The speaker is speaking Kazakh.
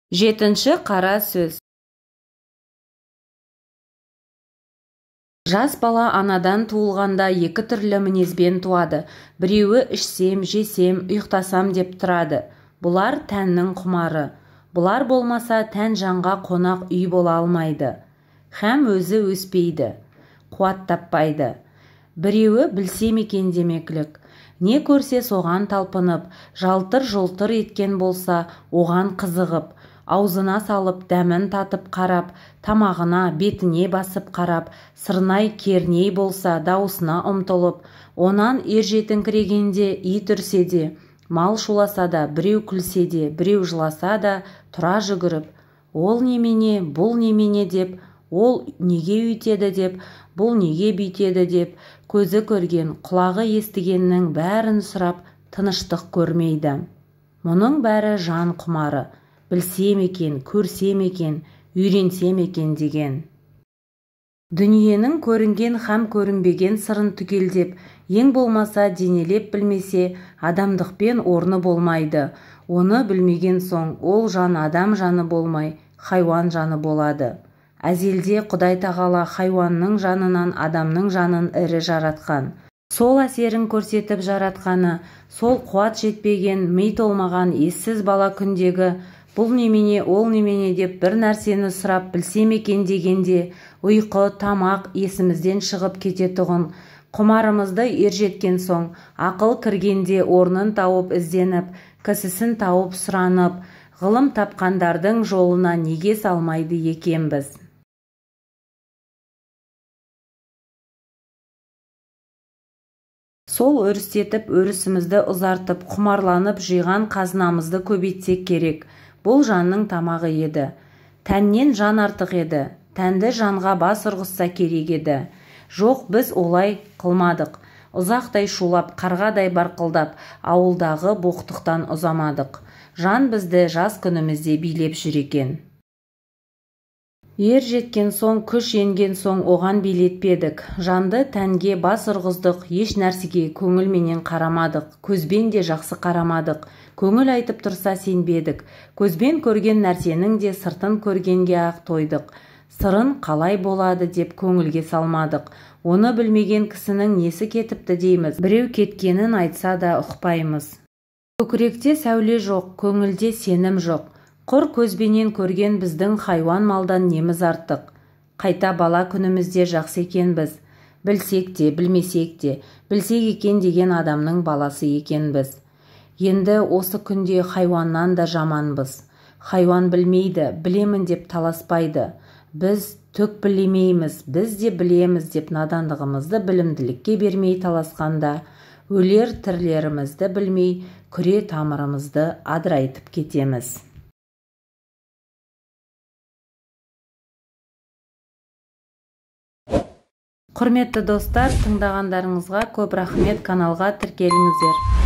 Жетінші қара сөз. Жас бала анадан туылғанда екі түрлі мінезбен туады. Біреуі ішсем, жесем, ұйықтасам деп тұрады. Бұлар тәннің құмары. Бұлар болмаса тән жанға қонақ үй бола алмайды. Хәм өзі өспейді, қуат таппайды. Біреуі білсем екен демеклік. Не көрсе соған талпынып, жалтыр-жұлтыр еткен болса, оған қызығып, аузына салып, дәмін татып қарап, тамағына, бетіне басып қарап, сырнай керней болса, дауысына ұмтылып, онан ержетіңкірегенде ит үрсе де, мал шуласа да, біреу күлсе де, біреу жыласа да, тұра жүгіріп, ол немене, бұл немене деп, ол неге үйтеді деп, бұл неге бүйтеді деп, көзі көрген, құлағы естігеннің бәрін сұрап, тыныштық көрмейді. Мұның бәрі жан құмары. Білсем екен, көрсем екен, үйренсем екен деген. Дүниенің көрінген һәм көрінбеген сырын түгелдеп, ең болмаса денелеп білмесе, адамдықпен орны болмайды. Оны білмеген соң, ол жан адам жаны болмай, хайуан жаны болады. Әзелде Құдай тағала хайуанның жанынан адамның жанын ірі жаратқан. Сол әсерін көрсетіп жаратқаны, сол қуат жетпеген, ми толмаған ессіз бала күндегі бұл немене, ол немене деп бір нәрсені сұрап білсем екен дегенде, ұйқы, тамақ есімізден шығып кететұғын. Құмарымызды ержеткен соң, ақыл кіргенде орнын тауып ізденіп, кісісін тауып сұранып, ғылым тапқандардың жолына неге салмайды екенбіз? Сол өрістетіп, өрісімізді ұзартып, құмарланып жиған қазынамызды көбейтсек керек. Бұл жанның тамағы еді. Тәннен жан артық еді. Тәнді жанға бас ұрғызса керек еді. Жоқ, біз олай қылмадық. Ұзақтай шулап, қарғадай барқылдап, ауылдағы боқтықтан ұзамадық. Жан бізді жас күнімізде билеп жүр екен. Ер жеткен соң, күш енген соң оған билетпедік. Жанды тәнге бас ұрғыздық, еш нәрсеге көңілменен қарамадық, көзбен де жақсы қарамадық. Көңіл айтып тұрса сенбедік. Көзбен көрген нәрсенің де сыртын көргенге-ақ тойдық. Сырын қалай болады деп көңілге салмадық. Оны білмеген кісінің несі кетіпті дейміз. Біреу кеткенін айтса да ұқпаймыз. Көкіректе сәуле жоқ, көңілде сенім жоқ. Құр көзбенен көрген біздің хайуан малдан неміз артық. Қайта бала күнімізде жақсы екенбіз. Білсек те, білмесек те, білсек екен деген адамның баласы екенбіз. Енді осы күнде хайуаннан да жаманбыз. Хайуан білмейді, білемін деп таласпайды. Біз түк білмейміз, біз де білеміз деп надандығымызды білімділікке бермей таласқанда, өлер тірлерімізді білмей, күре тамырымызды адырайтып кетеміз. Құрметті достар, тыңдағандарыңызға көп рахмет, каналға тіркеліңіздер.